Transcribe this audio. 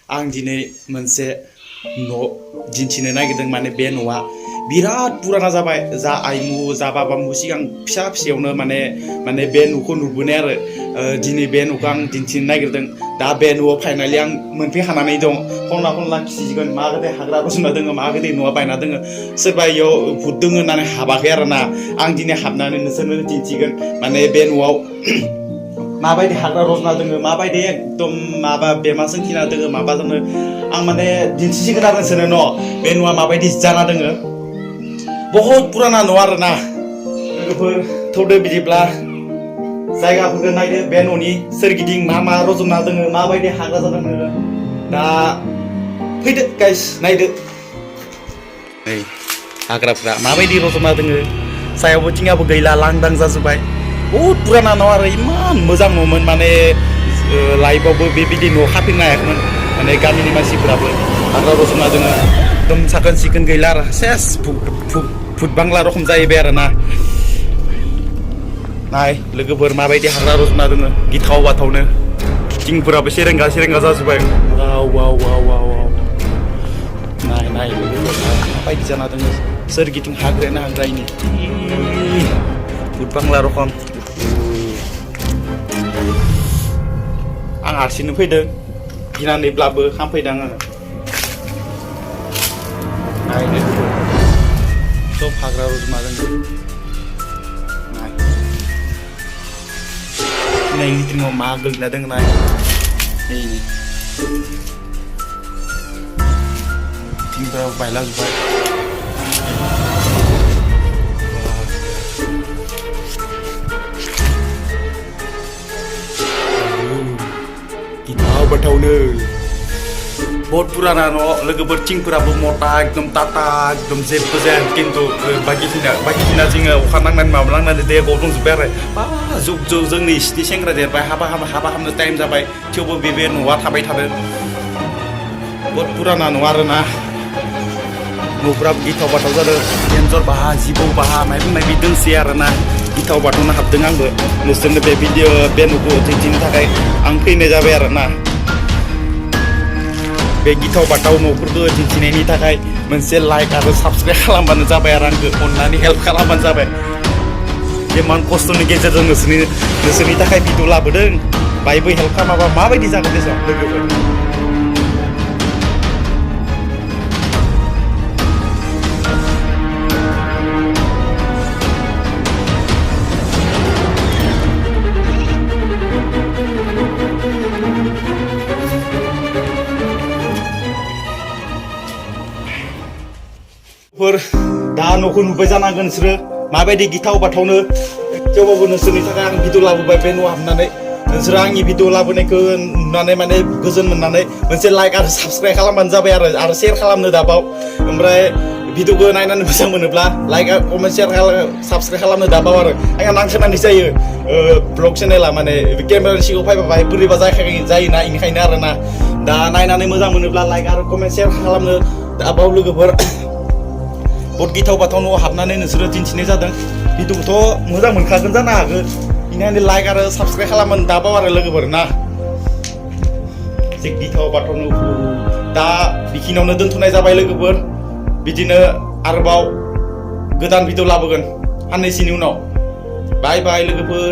आं दिनै मोनसे न' दिन्थिनो नागिरदों माने बे न'आ बिराद पुराना जाबाय जा आइमु जा बाबामु सिगां फिसा फिसायावनो माने बे न'खौ नुबोनाय आरो दिनै बे न'खौ आं दिन्थिनो नागिरदों दा बे न'आव फाइनालि आं मोनफैखानानै दं खनला खनला खिसिगोन मा गोदै हाग्रा रज'ना दोङो मा गोदै न'आ बायना दोङो सोरबा इयाव भुत दोङो होननानै हाबाखै आरोना आं दिनै हाबनानै नोंसोरनो दिन्थिगोन माने बे न'आव माबायदि हाग्रा रजना दोङो माबायदि एकदम माबा बेमा सोंथिना दोङो माबा दोङो आं माने दिन्थिसिगोन आरो नोंसोरनो न' बे न'आ माबायदि जाना दोङो बहुत पुराना न' आरोना लोगोफोर थौदो बिदिब्ला जायगाफोरखौ नायदो बे न'नि सोरगिदिं मा रज'ना दोङो माबायदि हाग्रा जादों दा फैदो गाइस नायदो नै हाग्राफ्रा माबायदि रज'ना दोङो सायावबो थिङाबो गैला लांदां जाजोब्बाय बहुत पुराना न' आरो इमान मोजां न'मोन माने लाइफआवबो बेबायदि न' खाफिननो हायाखैमोन माने गामिनि मानसिफोराबो हाग्रा रज'ना दोङो एकदम साखोन सिखोन गैला आरो सेस भुत बांला रखम जाहैबाय आरोना नाय लोगोफोर माबायदि हाग्रा रज'ना दोङो गिथाव बाथावनो थिंफोराबो सेरेंगा जाजोब्बाय वाव नाय लोगोफोर माबायदि जाना दोङो सोरगिदिं हाग्रायानो हाग्रायनि भुत बांला रखम आं हारसिंनो फैदों गिनानैब्लाबो खामफैदों आङो नायनो सब हाग्रा रज'ना दोङो नाय लिट्रिङाव मा गोलैना दोङो नाय थिंफोराबो बायलाजोब्बाय गिथाव बाथावनो बहुत पुराना न' लोगोफोर थिंफोराबो मटा एकदम टाटा एकदम जेबो जाया खिन्थु बाखिना जोङो अखा नांनानै माबा नांनानै दैया ग'आव दंजोब्बाय आरो जुग जोंनि इसिनि सेंग्रा देरबाय हाबा खालामनो टाइम जाबाय थेवबो बे न'आ थाबाय थादों बहुत पुराना न' आरोना न'फ्राबो गिथाव बाथाव जादों एन्जर बाहा जिबौ बाहा माबा दोंसै आरोना गिथाव बाथावनो हाबदों आंबो नोंसोरनो बे न'खौ दिन्थिनो थाखाय आं फैनाय जाबाय आरोना बे गिथाव बाथाव न'फोरखौ दिन्थिनायनि थाखाय मोनसे लाइक आरो साबस्क्राइब खालामबानो जाबाय आरो आंखौ अननानै हेल्प खालामबानो जाबाय इमान खस्थ'नि गेजेरजों नोंसोरनि थाखाय भिडिअ लाबोदों बायबो हेल्प खालामाबा माबायदि जागोन देस लोगोफोर दा न'खौ नुबाय जानांगोन नोंसोरो माबायदि गिथाव बाथावनो थेवबाबो नोंसोरनि थाखाय आं भिडिअ लाबोबाय बे न'आव हाबनानै नोंसोरो आंनि भिडिअ लाबोनायखौ नुनानै माने गोजोन मोननानै मोनसे लाइक आरो साबस्क्राइब खालामबानो जाबाय आरो शेयार खालामनो दाबाव ओमफ्राय भिडिअखौ नायनानै मोजां मोनोब्ला लाइक कमेन्ट शेयार साबस्क्राइब खालामनो दाबाव आरो आंहा नांसोनानै जायो ब्लग चेनेला माने केमेरानि सिगाङाव फैबा बाहाय बोरैबा जायोना बेनिखायनो आरोना दा नायनानै मोजां मोनोब्ला लाइक आरो कमेन्ट शेयार खालामनो दाबाव लोगोफोर बहुत गिथाव बाथाव न'आव हाबनानै नोंसोरो दिन्थिनाय जादों भिडिअखौथ' मोजां मोनखागोन जानो हागौ बेनिखायनो लाइक आरो साबस्क्राइब खालामनो दाबाव आरो लोगोफोर ना जे गिथाव बाथाव न'खौ दा बेखिनियावनो दोनथ'नाय जाबाय लोगोफोर बिदिनो आरोबाव गोदान भिडिअ लाबोगोन साननैसोनि उनाव बाय लोगोफोर